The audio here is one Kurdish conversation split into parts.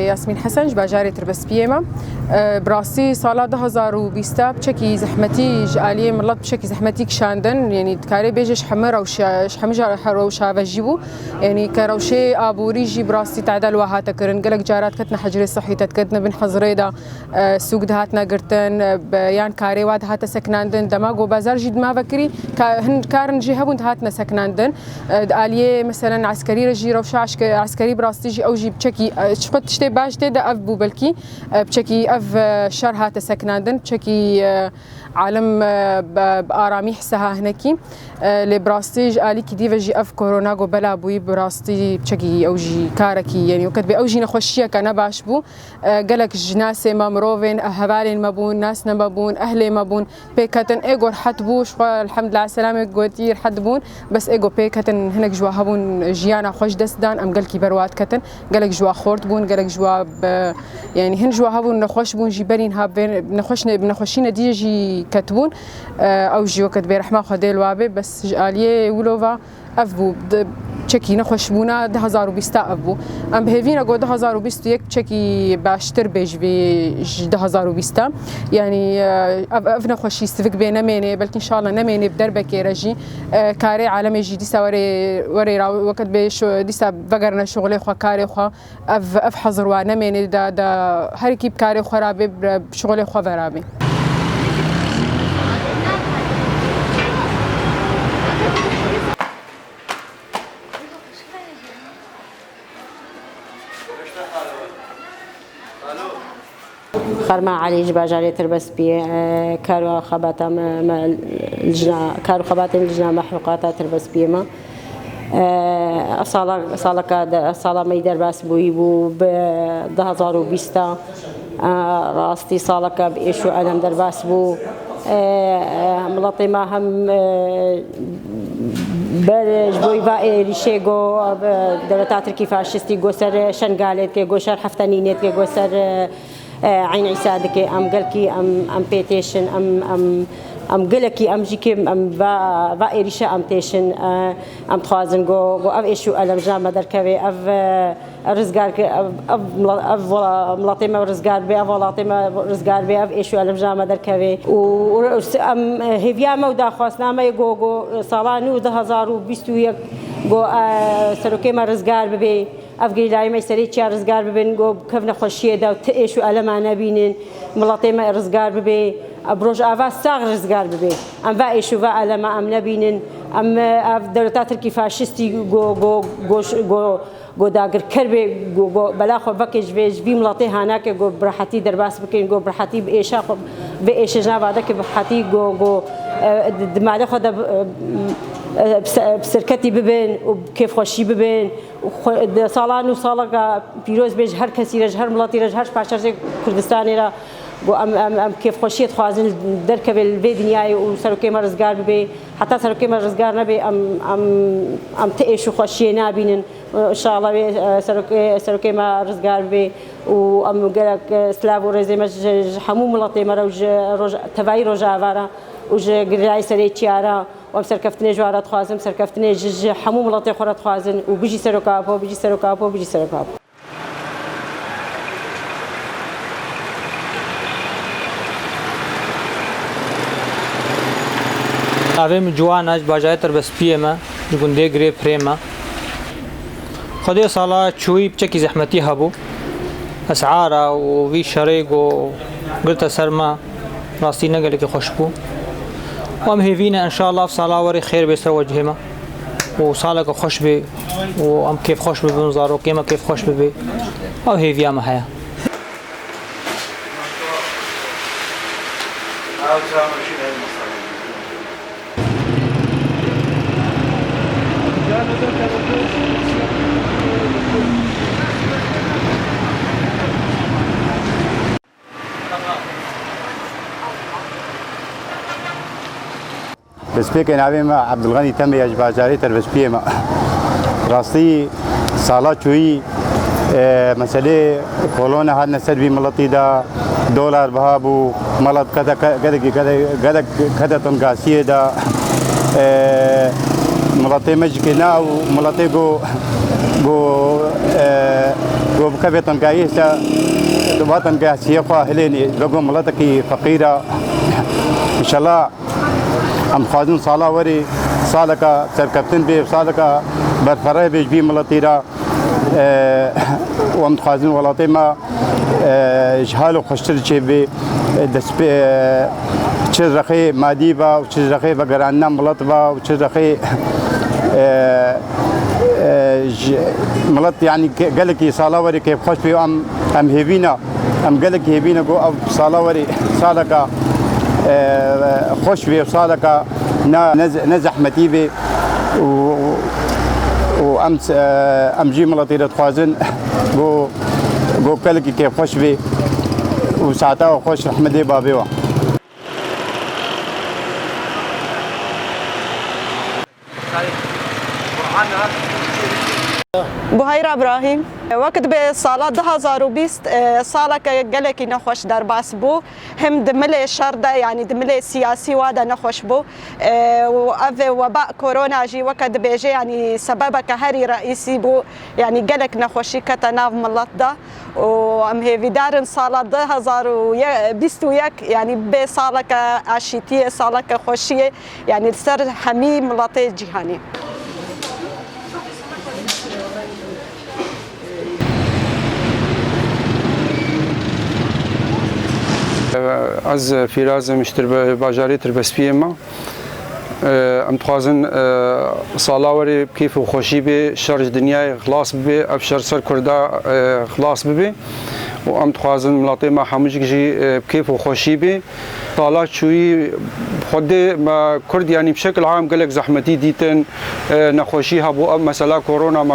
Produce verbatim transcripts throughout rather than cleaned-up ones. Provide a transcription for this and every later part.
Yasmîn Hesen ji bajarê Tirbespiyê me. E, bi rastî sala du hazar û bîst piçekî zehmetî ji aliyê milet piçekî zehmetî kişandin. Yanî dikarê bêje ji hemî rewşa, ji hemî ja-, rewşa ve jî bû. Yanî ke rewşê aborî jî bi rastî tedel wa hate kirin. Gelek cara diketine hecrê sihî te diketine bin hezirê de, e, sûk dihatine girtin, e, be-, yan karê wa dihate sekinandin. Dema ku bazar jî dima vekirî, ka-, hin karin jî hebûn dihatine sekinandin. E, di aliyê, meselen, eskerî re jî rewşa eşke-, eskerî bi rastî jî ew jî piçekî, e, ji xwe tiştê baş tê de ev bû belkî, e, piçekî ev, e, şer hate sekinandin, piçekî, e, alim, e, bi, bi aramî hise ha hinekî. E, lê bi rastî ji alîkî dî ve jî ev korona ku bela bûyî bi rastî piçekî ew jî karekî, yanî wekit bê ew jî nexweşiyeke ne baş bû. E, gelek jinasê me, mirovên, e, hevalên me bûn, nasne me bûn, ehlê me bûn, pê ketin. Ê ku rehet bû, ji xwe elhamdulillah selamê gotî rehet bûn. Bes ê ku pê ketin, hinek ji we hebûn jiyana xwe ji dest dan, em gelkî ber wa diketin. Gelek ji we xort bûn, gelek ji we bi, yanî hin ji we hebûn nexweş bûn jî berîn ha vê nexweş ne-, bi nexweşî nedîje jî ketibûn. E, ew jî wekit bê rehma Xwedê li wa bê, bes ji aliyê wilo ve Ev bû, di, çekî nexweşbûna du hazar û bîst ev bû. Em bi hêvî ne ku du hazar û bîst û yek çekî baştir bê ji vê, ji du hazar û bîst. Yanî, e, ev, ev nexweşî sivik bê nemênê, belkî înşallah nemênê bi derbekê re jî, e, karê alemê jî dîsa werê, werê ra wekit bê şo-, dîsa vegerine şuxulê xwe, karê xwe. Ev, ev hezir wa nemênê da, da her kî bi karê xwe ra bê, bi şixulê xwe ve ra bê. Xerma Elî ji bajarê Tirbespiyê, e, kar û xebata me, me lijna, kar û xebatên lijna mehruqata Tirbespiyê me. E, ev sala, saleka de, sala me yî derbas bûyî bû bi du hazar û bîst. E, rastî saleke bi êş û elem derbas bû. E, e, miletê me hem, e, ber ji bo va êrîşê go, e, dewleta Tirkî faşistî go ser Şengalê dike, go ser Heftenînê dike, go ser, e, e, Eyn Îsa dike. Em gelkî em, em pê têşin, em, em, em gelekî em jî kêm, em va, va êrîşe em têşin. E, em dixwazin go, go ev êş û elem ji me derkeve. Ev, e, Ev rizgar ki, ev, ev mila-, ev wela-, miletê me rizgar bê, ev welatê me rizgar bê, ev êş û elem ji me derkeve. Û, û, û em, e, hêviya me û daxwazina me yê go, go, e, sala nû du hazar û bîst û yek go, e, serokê me rizgar bibe. Ev gerîlayê me serê çiya rizgar bibin, go bikevine xweşiyê de û ti êş û elema nebînin. Miletê me rizgar bibe. Ev rojava sax rizgar bibe. Em va êş û va elema em nebînin. Em, e, ev dewleta Tirkî faşistî go, go, go, go, Go dagirker bê, go, go bela xwe veke ji vê, ji vî miletê hanake, go bi rehetî derbas bikin, go bi rehetî bi êşa xwe, vê êşê ji nava de ke bi rehetî, go, go, e, di, di malê xwe de bi, e, e, bi se-, bi serketî bibin û bi kêfxweşî bibin. Û xwe, di sala nû saleka pîroz bê ji her kesî re, ji her miletî re, ji her parçeyê Kurdistanê re. Go em, em, em kêfxweşiyê dixwazin, derkeve li vê dinyayê û serokê me rizgar bibe. Heta serokê me rizgar nebe, em, em, em ti êş û xweşiyê nabînin. Înşallah wê, e, serokê, serokê me rizgar bibe û em gelek, e, silav û rêzê me ji, ji hemû miletê me re û ji roj-, tevayî Rojava re û ji girayê serê çiya re û em serkeftinê ji wan re dixwazim, serkeftinê ji, ji hemû miletê xwe re dixwazin û bijî Serok Apo, bijî Serok Apo, bijî Serok Apo. Navê min Ciwan e, ji bajarê Tirbespiyê me, ji gundê Girê Pirê me. Xwedê sala çûyî piçekî zehmetî hebû. Esara û vî şerê ku girte ser me, rastî ne gelekî xweş bû. Û em hêvî ne, înşallah ev sala werê xêr bê ser wecihê me. Û saleke xweş bê û em kêfxweş bibin, zarokê me kêfxweş bibe. Ew hêviya me heye. Destpêkê navê me Ebdulxenî Temê ye, ji bajarê Terbespiyê me. Rastî sala çûyî, e, meselê kolona hatine ser vî miletî de, dolar biha bû, milet kete, ke-, gelekî kete, gelek kete tengasiyê de, e, Miletê me jî kêna û miletê ku, ku, e, ku bikeve tengayî se, va tengayî xwe hilênî, ve ku miletekî feqîr e. Înşallah em dixwazin sala werî saleka serkeftin bê, saleka berfireh bê ji vî miletî re. E, û em dixwazin welatê me, e, ji hal û xweştir çêbê, e, dest pê, e, çi rexê madî be û çi rexê vegerandina milet be û çi rexê, e, e, ji milet, yanî, ke-, gelekî sala werê kêfxweş bê û em, em hêvî ne, em gelekî hêvî ne ku ev sala werê saleka, e, xweş bê û saleka ne, ne, ne zehmetî bê û, û em, e, em jî miletî re dixwazin ku, ku gelekî kêfxweş bê û saeta xweş rehmetê bavê we. Buhayra Ibrahim, wekî dibê sala du hazar û bîst, e, saleke gelekî nexweş derbas bû. Him di milê şer de, yanî di milê siyasî wa de nexweş bû. E, û ev weba korona jî weke dibêje, yanî sebebeke herî reîsî bû. Yanî gelek nexweşî kete nav milet de. Û em hêvîdar in sala du hazar û bîst û yek, yanî bê saleke aşîtiyê, saleke xweşiyê, yanî li ser hemî miletê cîhanê. Ez Fîraz im, ji Tirbe-, bajarê Tirbespiyê me. Em dixwazin, e, sala werê bi kêf û xweşî bê, şer ji dinyayê xilas bibe, ev şer ser Kurda, e, xilas bibe û em dixwazin miletê me hemûjik jî, e, bi kêf û xweşî bê. Sala çûyî Xwedê me Kurd, yanî bi şekil am gelek zehmetî dîtin, e, nexweşî hebû, ev mesela korona me.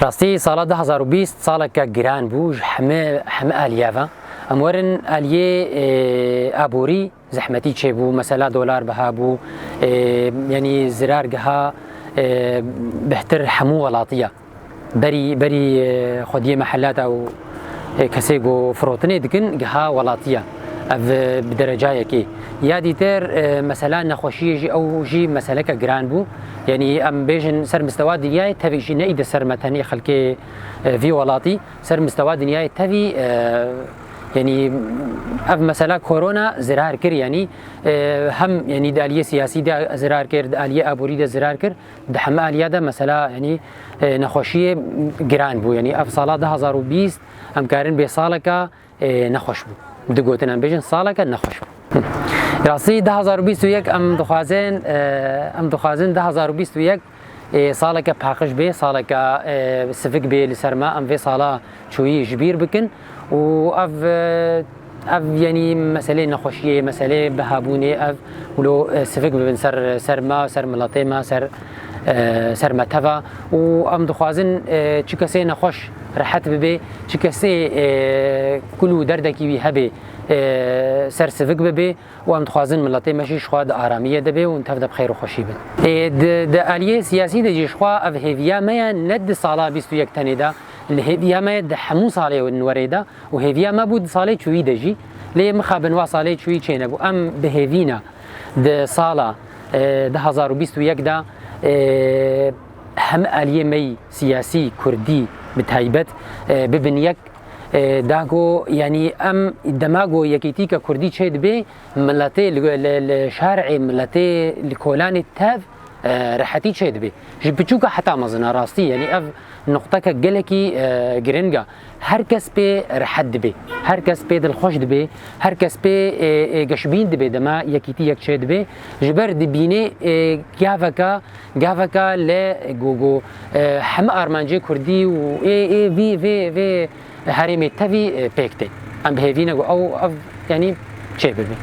Rastî sala du hazar û bîst saleke giran bû ji heme, heme aliyê ve. Em werin aliyê, e, aborî zehmetî çêbû, mesela dolar biha bû, e, yanî zirar giha, e, bihtir hemû welatiya. Berî, berî, e, xwediyê mehellata û, e, kesê ku firotinê dikin, giha welatiya. Ev, e, bi derecayekê. Ya dîtir, e, mesela nexweşiyê jî, ew jî meseleke giran bû. Yanî em bêjin ser mistewa dinyayê, tevî jî ne îde ser me tenê xelkê, e, vî welatî. Ser mistewa dinyayê tevî, e, yanî ev mesela korona zirar kir, yanî, e, hem, yanî di aliyê siyasî de zirar kir, di aliyê aborî de zirar kir, di heme aliya de mesela, yanî, e, nexweşiyê giran bû. Yanî ev sala du hazar û bîst em karin bê saleka, e, nexweş bû. Di gotin em bêjin saleke nexweş bû. Rastî du hazar û bîst û yek em dixwazin, e, em dixwazin du hazar û bîst û yek, e, saleke paqij bê, saleke, e, sivik bê li ser me. Em vê sala çûyî ji bîr bikin û ev, e, ev, yanî meselê nexweşiyê, meselê bihabûnê, ev wilo, e, sivik bibin ser, ser me, ser miletê me, ser, e, ser me teva. Û em dixwazin, e, çi kesê nexweş rehet bibe, çi kesê, e, kul û derdekî wî hebe, e, ser sivik bibe. Û em dixwazin miletê me jî ji xwe di aramiyê de be û tev de bi xêr û xweşî bin. Ê, di, di aliyê siyasî de jî ji xwe ev hêviya me ye, ne di sala bîst û yek tenê de, li hêviya me ye di hemû salê nûwerê de û hêviya me bû di salê çûyî de jî. Lê mixabin wa salê çûyî çênebû. Em bi hêvî ne di sala, e, du hazar û bîst û yek de, e, hemî aliyê me yî siyasî, kurdî bi taybet, e, bibin yek. E, da ku, yanî em dema ku yekîtîka kurdî çêdibe, miletê li, li, li şarê miletê, li kolanê tev, e, rehetî çêdibe. Ji biçûka heta mezina rastî, yanî ev nuqteke gelekî, e, giring e. Her kes pê rehet dibe, her kes pê dilxweş dibe, her kes pê, e, e, geşbîn dibe dema yekîtî yek çêdibe. Ji ber dibîne, e, gaveka, gaveka li ku, ku, e, hemî armancê kurdî û ê, ê, vî, vê, vê herêmê tevî, e, pêk tê. Em bi hêvî ne ku ew, ev, yanî çê bibe.